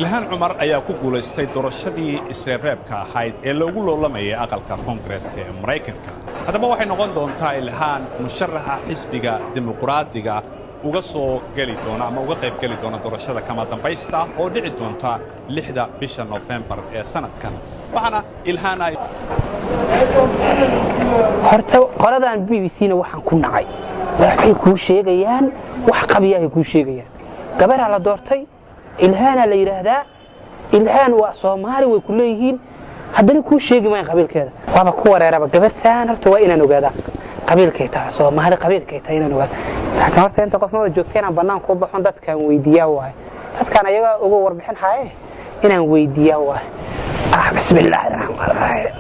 Ilhaan Cumar ayaa ku guulaystay doorashadii isreebreebka ahayd ee loogu loolamayay aqalka Koongareeska ee Maraykanka. Haddaba waxay noqon doontaa Ilhaan musharaxa xisbiga Dimuqraadiga uga soo geli doona ama uga qayb geli doona doorashada kama dambaysta oo dhici doonta 6-da bisha Nofembar ee sanadkan. Waxaana Ilhaan ay Horta qoladan BBC na waxaan ku nacay, waxay kuu sheegayaan wax qabiyahay kuu sheegayaan. Gabaraa la doortay, Ilhaana la yidhaahdaa, Ilhaan waa Soomaali way ku leeyihiin, haddana kuu sheegi maayan qabiilkeeda. Waaba ku wareeraba gabartaan. Horta waa inaan ogaadaa qabiilkay tahay, Soomaali qabiilkay tahay inaan ogaado. Laakiin horta inta qof maba joogta, inaan banaanka u baxon dadkaan weydiiyaa waaye. Dadkaan ayagaa uga warbixin haaye, inaan weydiiyaa waaye. Ah, bismillaahi raxmaan raxiim.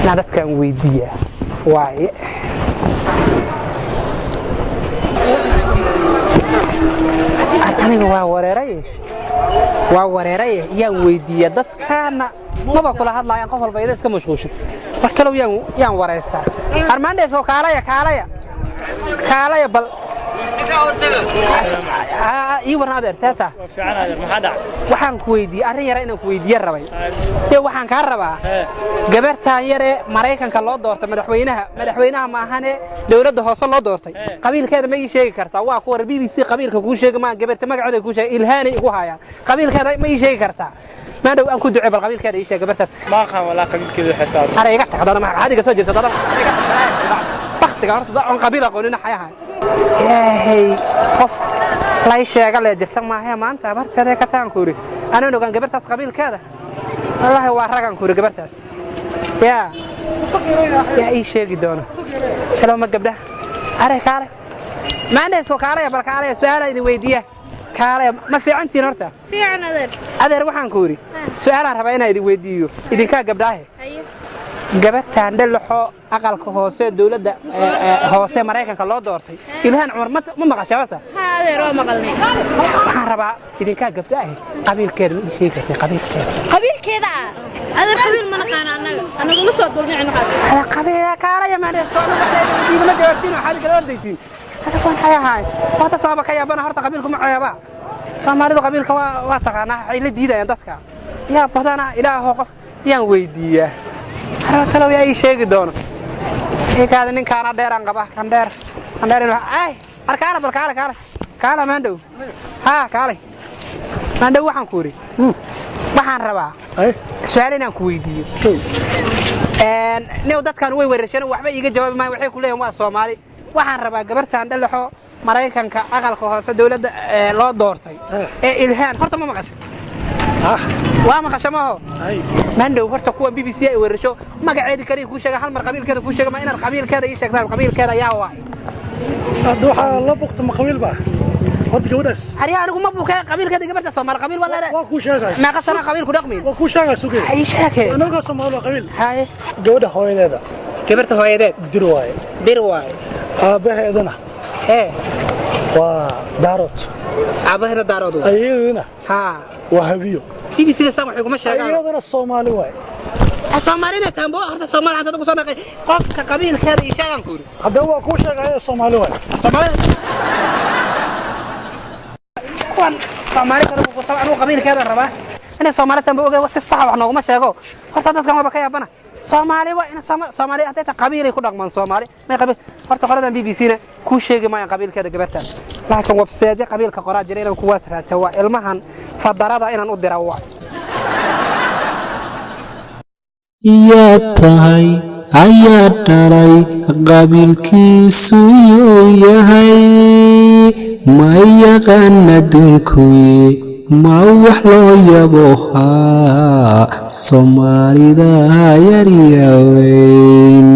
Inaan dadkaan weydiiyaa waaye. Aniga waa wareeray, waa wareeray. Yaan weydiiya? Dadkaana maba kula hadlaayaan, qof walba iyada iska mashquulshan. Wartalow yaan wareystaa? Armaandees oo kaalaya, kaalaya, kaalaya. Bal ii warran adeer, seeta. Waxaan ku weydiiyey arrin yara inaan ku weydiiye rabay. Dee waxaan kaa rabaa gabartaan yaree Maraykanka loo doortay madaxweynaha, madaxweynaha maahane dowladda hoose loo doortay, qabiilkeeda ma ii sheegi kartaa? Waa kuwa BBC, qabiilka kuu sheegi maa, gabarta magaceeda kuu sheegay, Ilhaanay igu hayaan. Qabiilkeeda ma ii sheegi kartaa? Maandhow aan ku ducey, bal qabiilkeeda ii sheeg gabartaas. Ma aqaan walaa qabiilkeedu waxay tahay. Ara iga tag haddana, maxaa adiga soo jeesta haddana? Baktiga horta oon qabiil aqoonina xayaha. Ilaahay, qof lay sheega lee jirta maahe. Maanta barteeda ka taan ku yidhi anaan ogaan gabartaas qabiilkeeda. Wallaahi waa ragaan ku yidhi gabartaas. Yaa ii sheegi doono? Talo ma gabdhaha? Are kaale, maandheesko kaalaya, bal kaalaya, su-aalaa idin weydiiya, kaalaya. Ma fiicantihiin horta? Fiican adeer. Adeer, waxaan ku yidhi su-aalaan rabaa inaan idin weydiiyo, idinkaa gabdhaahe. Haye. Gabartaan dhalaxo aqalka hoose dowladda hoose Maraykanka loo doortay, Ilhaan Cumar, ma maqashay horta? Haa adeer, waa maqalnay. Waxaan rabaa idinkaa gabdhaahe, qabiilkeeda ma ii sheegi kartay qabiilkeeda? Qabiilkeeda ah adeer, qabiil ma naqaana annaga, anagula soo dulnicin waxaas. Hada qabiil kaalaya maandheesko, ma jawaabtiin, waxaad kala ordaysiin. Hada kuwan waxay ahaay waa dadka waaba ka yaabana. Horta qabiilku ma ceebaa? Soomaalidu qabiilka waa taqaanaa, waxay la diidayaan dadka. Yaa badana Ilaaho, qof yaan weydiiyaa? Talow yaa ii sheegi doono? Ikaada ninkaana dheeraan qaba, kan dheer, kan dheer inuu ay arkaana. Bal kaale, kaale, kaale maandhow. Haa, kaalay maandhow. Waxaan ku yidhi waxaan rabaa su-aal inaan ku weydiiyo. New dadkan way weerarsheen, waxba iiga jawaabi maayo, waxay ku leeyihin waa Soomaali. Waxaan rabaa gabartan dhalaxo Maraykanka aqalka hoose dowladda loo doortay ee Ilhaan, horta ma maqashay? Waa maqasho maaho maandhow. Horta kuwa BBC ay weerasho magaceedi kaliya kuu sheega, hal mar qabiilkeeda kuu sheega. Ma inaad qabiilkeeda ii sheegtaan? Qabiilkeeda yaa waay? Hadda waxaa la bogta ma qabiil baa horta gabadhaas? Aryaa, anigu ma bukee qabiilkeeda. Gabarta Soomaali qabiil waa leedahay. Waa kuu sheegay. Meeqa sana qabiil ku dhaqmiin? Waa kuu sheegay, suge. Ay sheeke. Anaga Soomaali waa qabiil. Haye. Gabadha hooyadeeda. Gabarta hooyadeed. Dir waaye. Bir waaye. Aabbaheedana ee waa Daarood. Aabbaheeda Daarood waay. Ayadana haa waa Habiyo. BBC da saan waxay kuma sheegaan. Ayadana Soomaali waaye. Soomaalina taanbo horta Soomaali hanta ku soo dhaqay. Qofka qabiilkeeda ii sheegan ku yidhi. Haddaba waa kuu sheegay, ayada Soomaali waaye. Soomaalida kuwan Soomaali kale ku qaba, anigu qabiilkeeda rabaa inay Soomaali tanba ogaa. Si sax wax nooguma sheego. Horta dadkan waaba ka yaabana. Soomaali waa in Soomaali hadday tahay qabiilay ku dhaqmaan. Soomaali may qabiil horta qoladan BBC na kuu sheegi maayaan qabiilkeeda gabartan, laakiin website qabiilka qoraa jira inaan kuwaas raadsa waa ilmahan fadarada inaan u dira waa. Yaa tahay ayaa dhalay, qabiilkiisu yuu yahay ma yaqaan adduunkuye, ma wax loo yabohaa Soomaalida yaryaweyn.